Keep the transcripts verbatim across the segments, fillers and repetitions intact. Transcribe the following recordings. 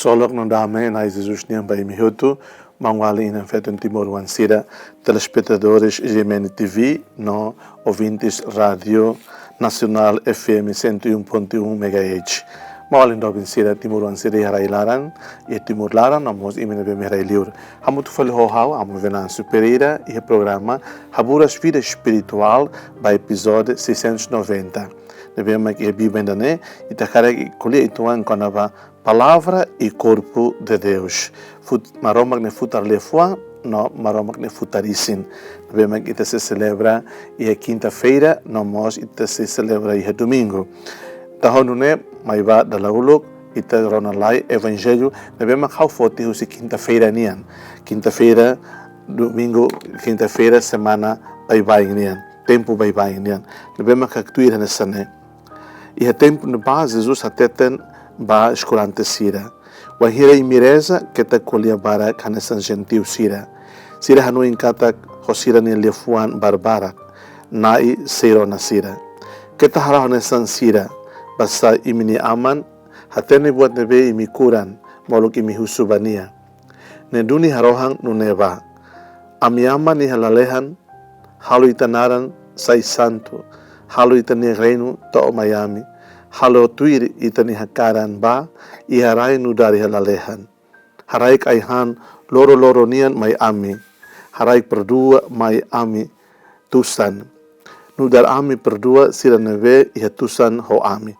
Ksolok no dame Na'i Jesus nian ba imi hotu, maun-alin inan-feton timoroan sira, telespetadores G M N T V, no ouvintes Rádio Nacional F M cento e um ponto um megahertz. Maun-alin doben sira, timoroan sira iha rai laran, iha Timor laran, no mós imi ne'ebé mak iha rai liur. Hamutuk fali ho ha'u, Amu Venâncio Pereira, iha programa Haburas Vida Espiritual, ba epizódiu seiscentos e noventa. Ne'ebé mak iha biban ida-ne'e, ita hakarak ko'alia uitoan kona-ba Palavra e Corpo de Deus. Fut-, Maromak nia futar liafuan, no Maromak nia futar isin. Ne'ebé mak ita sei selebra iha kinta-feira, no mós ita sei selebra iha domingu. Dahuluk ne'e, mai ba dala uluk, ita rona lai Evanjellu ne'ebé mak ha'u foti husi kinta-feira nian. Kinta-feira, domingu, kinta-feira, semana baibain nian. Tempu baibain nian. Ne'ebé mak haktuir hanesan ne'e. Iha tempu ne'ebá Jesus hateten ba eskolante sira: Wainhira imi reza, keta ko'alia barak hanesan jentiu sira. Sira hanoin katak ho sira-nia liafuan barbarak, Na'i sei rona sira. Keta halo hanesan sira, basá imi-nia Aman hatene buat ne'ebé imi kuran, molok imi husu ba Nia. Ne'e duni harohan nune'e bá: Ami Aman iha lalehan, halo Ita naran sai santu, halo Ita-nia reinu to'o mai ami, halo tuir Ita-nia hakaran bá iha rai nu'udar iha lalehan. Haraik ai-han loroloron nian mai ami, haraik perdua mai ami tusan, nu'udar ami perdua sira ne'ebé iha tusan ho ami.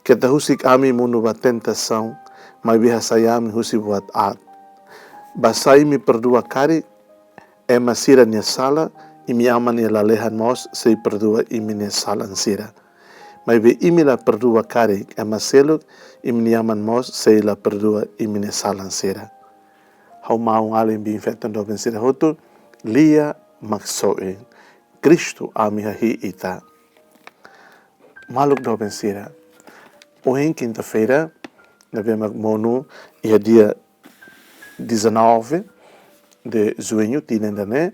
Keta husik ami monu ba tentasaun, maibé hasai ami husi buat aat. Basá imi perdua karik ema sira-nia sala, imi Aman iha lalehan mós sei perdua imi-nia salan sira. Maibé imi la perdua karik ema seluk, imi-nia Aman mós sei la perdua imi-nia salan sira. Ha'u maun-alin biin-feton doben sira hotu, Lia Maksoin. Kristu, ami hahi'i Ita. Maluk doben sira, ohin kinta-feira, ne'ebé mak monu iha dia dezanove de junho, tinan ida-ne'e,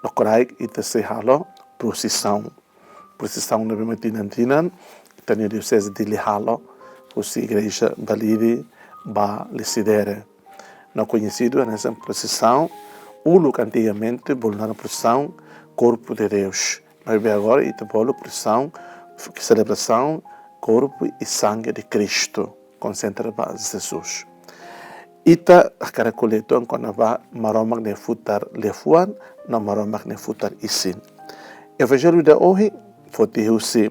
lokraik ita sei halo prosisaun. Prosisaun ne'ebé mak tinan-tinan ita-nia dioseze Dili halo, husi Igreja Balide ba Lecidere. No koñesidu hanesan prosisaun, uluk antigamente bolu naran prosisaun Corpo de Deus. Maibé agora ita bolu prosisaun, selebrasaun Corpo e Sangue de Cristo, konsentra ba Jesus. Ita hakarak ko'alia uitoan kona-ba Maromak nia futar liafuan, no Maromak nia futar isin. Evanjellu ida ohin foti husi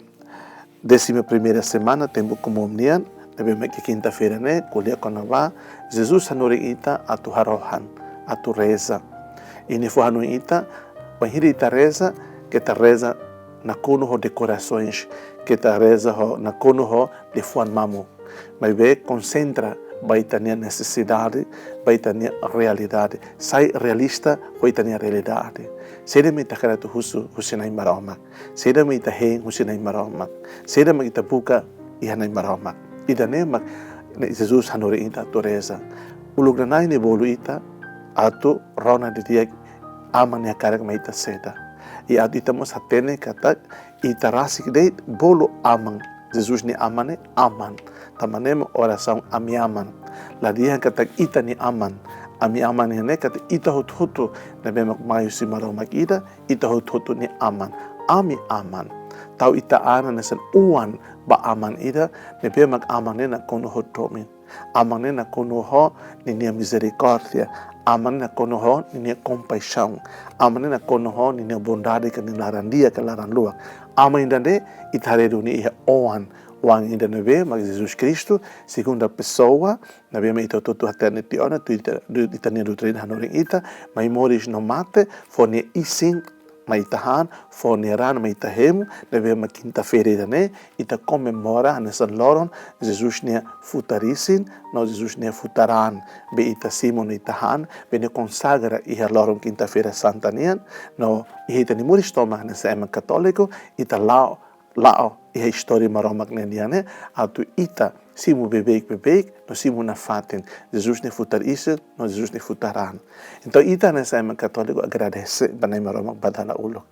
décima primeira semana tempu komún nian, ne'ebé mak kinta-feira ne'e, ko'alia kona-ba Jesus hanorin ita atu harohan, atu reza. I Nia fó-hanoin ita, wainhira ita reza, keta reza nakonu ho dekorasoens, keta reza ho nakonu ho liafuan mamuk. Maibé konsentra ba ita-nia nesesidade, ba ita-nia realidade. Sai realista ho ita-nia realidade. Saida mak ita hakarak atu husu husi Na'i Maromak? Saida mak ita hein husi Na'i Maromak? Saida mak ita buka iha Na'i Maromak? Ida-ne'e mak Na'i Jesus hanorin ita atu reza. Uluk nanain Nia bolu ita atu rona didi'ak Aman nia hakarak mai ita seda. I atu ita mós hatene katak ita rasik de'it bolu Aman. Jesus nia Aman ne'e Aman. Tanba ne'e mak orasaun Ami Aman. La dehan katak ita-nia Aman. Ami Aman ne'e katak ita hotu-hotu ne'ebé mak mai husi Maromak ida, ita hotu-hotu nia Aman. Ami Aman. Tau ita an hanesan oan ba Aman ida, ne'ebé mak Aman ne'e nakonu ho domin. Aman ne'e nakonu ho ninia mizerikórdia. Aman ne'e nakonu ho ninia kompaixaun. Aman ne'e nakonu ho ninia bondade ka nia laran-di'ak ka laran-luak. Aman ida-ne'e ita haree duni iha oan. Oan ida ne'ebé mak Jesus Kristu, segunda pesoa, ne'ebé mak ita hotu-hotu hatene tiha ona, tuir ita, ita-nia doutrina hanorin ita, mai moris no mate, fó nia isin mai ita han, fó nia raan mai ita hemu, ne'ebé mak kinta-feira ida-ne'e, ita komemora hanesan loron Jesus nia futar isin, no Jesus nia futar raan, be ita simu no ita han, be nia konsagra iha loron Kinta-feira Santa nian, no iha ita-nia moris tomak hanesan ema katóliku, ita la'o, la'o iha istória Maromak nia nian ne'e, atu ita simu beibeik-beibeik, no simu nafatin Jesus nia futar isin, no Jesus nia futar raan. Entaun, ita hanesan ema katóliku agradese ba Na'i Maromak ba dala uluk.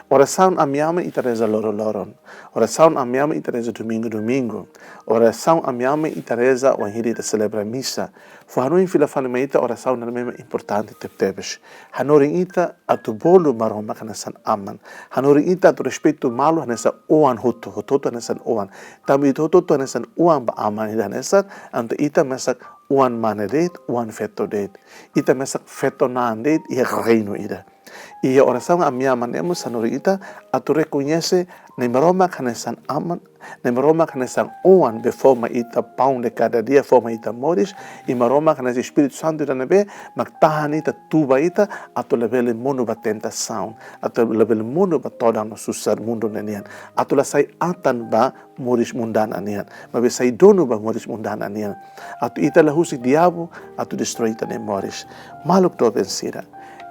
Orasaun Ami Aman ita reza loron-loron. Orasaun Ami Aman ita reza domingu-domingu. Orasaun Ami Aman ita reza wainhira ita selebra misa. Fó hanoin fila fali mai ita, orasaun ne'e memang importante tebetebes. Hanorin ita atu bolu Maromak hanesan Aman. Hanorin ita atu respeitu malu hanesan oan hotu, hotu-hotu hanesan oan. Tanba ita hotu-hotu hanesan oan ba Aman ida hanesan, entaun ita mesak oan mane de'it, oan feto de'it. Ita mesak feto-na'an de'it iha reinu ida. Iha orasaun Ami Aman ne'e mós hanorin ita atu rekoñese Na'i Maromak hanesan Aman, Na'i Maromak hanesan oan be fó mai ita paun de kada dia, fó mai ita moris, i Maromak hanesan Espíritu Santu ida ne'ebé mak tahan ita, tuba ita, atu labele monu ba tentasaun, atu labele monu ba todan no susar mundu ne'e nian, atu la sai atan ba moris mundana nian, maibé sai donu ba moris mundana nian. Atu ita la husik diabu atu destroi ita-nia moris. Maluk doben sira,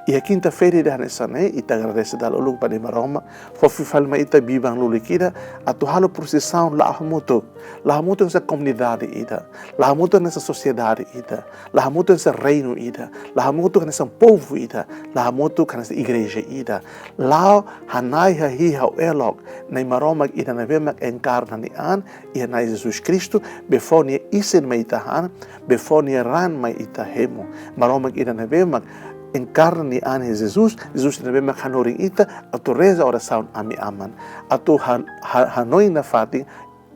iha kinta-feira ida hanesan ne'e, ita agradese dala uluk ba Na'i Maromak, fó fila fali mai ita biban lulik ida, atu halo prosisaun la'o hamutuk, la'o hamutuk hanesan komunidade ida, la'o hamutuk hanesan sosiedade ida, la'o hamutuk hanesan reinu ida, la'o hamutuk hanesan povu ida, la'o hamutuk hanesan igreja ida. La'o hana'i hahi'i ha'u elok Na'i Maromak ida ne'ebé mak enkarna nia an iha Na'i Jesus Kristu, be fó nia isin mai ita han, be fó nia raan mai ita hemu. Maromak ida ne'ebé mak enkarna nia an iha Jesus, Jesus ne'ebé mak hanorin ita atu reza orasaun Ami Aman, atu ha-, ha-, hanoin nafatin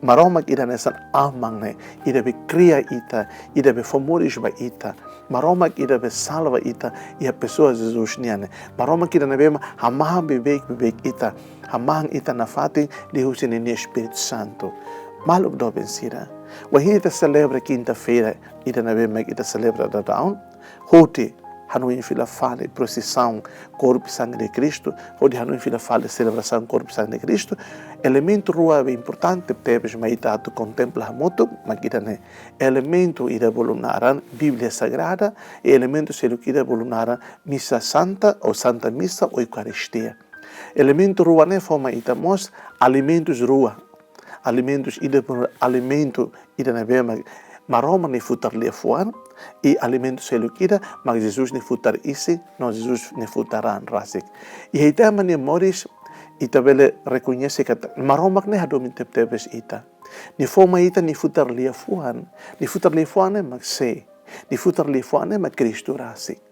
Maromak ida hanesan Aman ne'e, ida be kria ita, ida be fó moris ba ita. Maromak ida be salva ita iha pesoa Jesus nian ne'e. Maromak ida ne'ebé mak hamahan beibeik-beibeik ita, hamahan ita nafatin liuhusi ninia Espíritu Santu. Maluk doben sira, wainhira ita selebra kinta-feira ida ne'ebé mak ita selebra daudaun, hodi hanoin fila fali prosisaun Corpo e Sangue de Cristo, hodi hanoin fila fali selebrasaun Corpo e Sangue de Cristo, elementu rua be importante tebes mai ita atu kontempla hamutuk, mak ida-ne'e. Elementu ida bolu naran Bíblia Sagrada, i elementu seluk ida bolu naran Misa Santa, ou Santa Misa, ou Eukaristia. Elementu rua ne'e fó mai ita mós alimentus rua. Alimentus ida be alimentu ida ne'ebé mak Maromak nia futar liafuan, i alimentu seluk ida mak Jesus nia futar isin, no Jesus nia futar raan rasik. I iha ita-nia moris, ita bele rekoñese katak Maromak ne'e hadomi tebetebes ita. Nia fó mai ita nia futar liafuan, nia futar liafuan ne'e mak sé, nia futar liafuan ne'e mak Kristu rasik.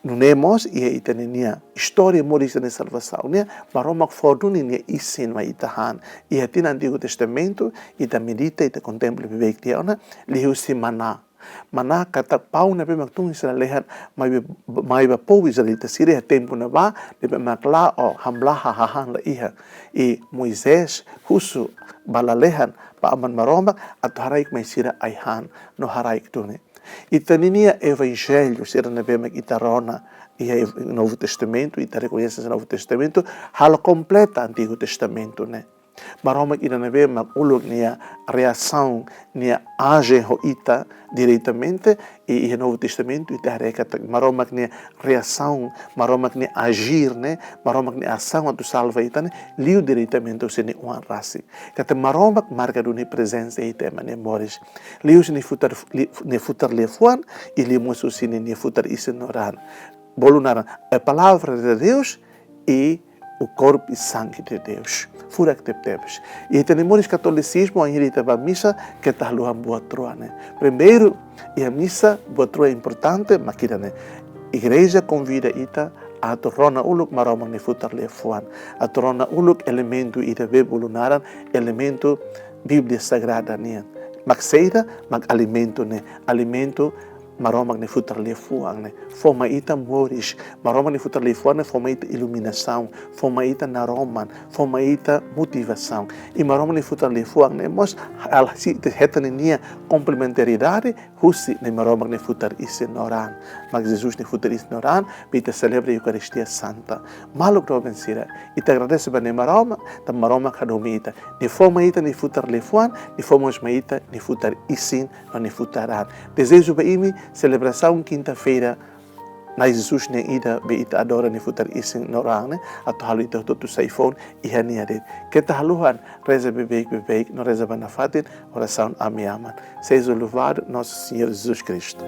Nune'e mós iha ita-nia istória moris ita-nia salvasaun nian, Maromak fó duni nia isin mai ita han. Iha tinan Antigu Testamentu, ita medita, ita kontempla beibeik tiha ona, liuhusi maná. Maná katak paun ne'ebé mak tun husi lalehan mai ba, mai ba povu israelita sira iha tempu ne'ebá, ne'ebé mak la'o hamlaha hahán la iha. I Moisés husu ba lalehan, ba Aman Maromak, atu haraik mai sira ai-han, no haraik duni. Ita-nia evanjellu sira ne'ebé mak ita rona iha ev-, Novu Testamentu, ita rekoñese Novu Testamentu, halo kompleta Antigu Testamentu ne'e. Maromak ida ne'ebé mak uluk nia reasaun, nia aji ho ita diretamente, i iha Novu Testamentu ita haree katak Maromak nia reasaun, Maromak nia ajir ne'e, Maromak nia asaun atu salva ita ne'e, liu diretamente husi nia oan rasik. Katak Maromak marka duni prezensa iha ita ema nia moris. Liuhusi nia futar, li-, nia futar liafuan, i liu mós husi nia, nia futar isin no raan. Bolu naran, a palavra de Deus e o corpo e sangue de Deus. Furak tebetebes. I ita-nia moris katolisizmu, wainhira ita bá misa, keta haluha buat rua ne'e. Primeiru, iha misa, buat rua importante, mak ida-ne'e. Igreja konvida ita atu rona uluk Maromak nia futar liafuan. Atu rona uluk elementu ida be bolu naran, elementu Bíblia Sagrada nian. Mak saida, mak alimentu ne'e. Alimentu Maromak nia futar liafuan ne'e. Fó mai ita moris. Maromak nia futar liafuan ne'e fó mai ita iluminasaun. Fó mai ita naroman. Fó mai ita motivasaun. I Maromak nia futar liafuan ne'e mós halo husi ita hetan ninia komplementaridade husi Na'i Maromak nia futar isin no raan. Mak Jesus nia futar isin no raan, be ita selebra Eukaristia Santa. Maluk doben sira, ita agradese ba Na'i Maromak, tanba Maromak hadomi ita. Nia fó mai ita nia futar liafuan, nia fó mós mai ita nia futar isin, no nia futar raan. Dezeju ba imi selebrasaun kinta-feira, Na'i Jesus nian ida be ita adora nia futar isin no raan ne'e, atu halo ita hotu-hotu sai foun iha nia de'it. Keta haluha reza beibeik-beibeik, no reza ba nafatin orasaun Ami Aman. Seja louvado nosso Senhor Jesus Cristo.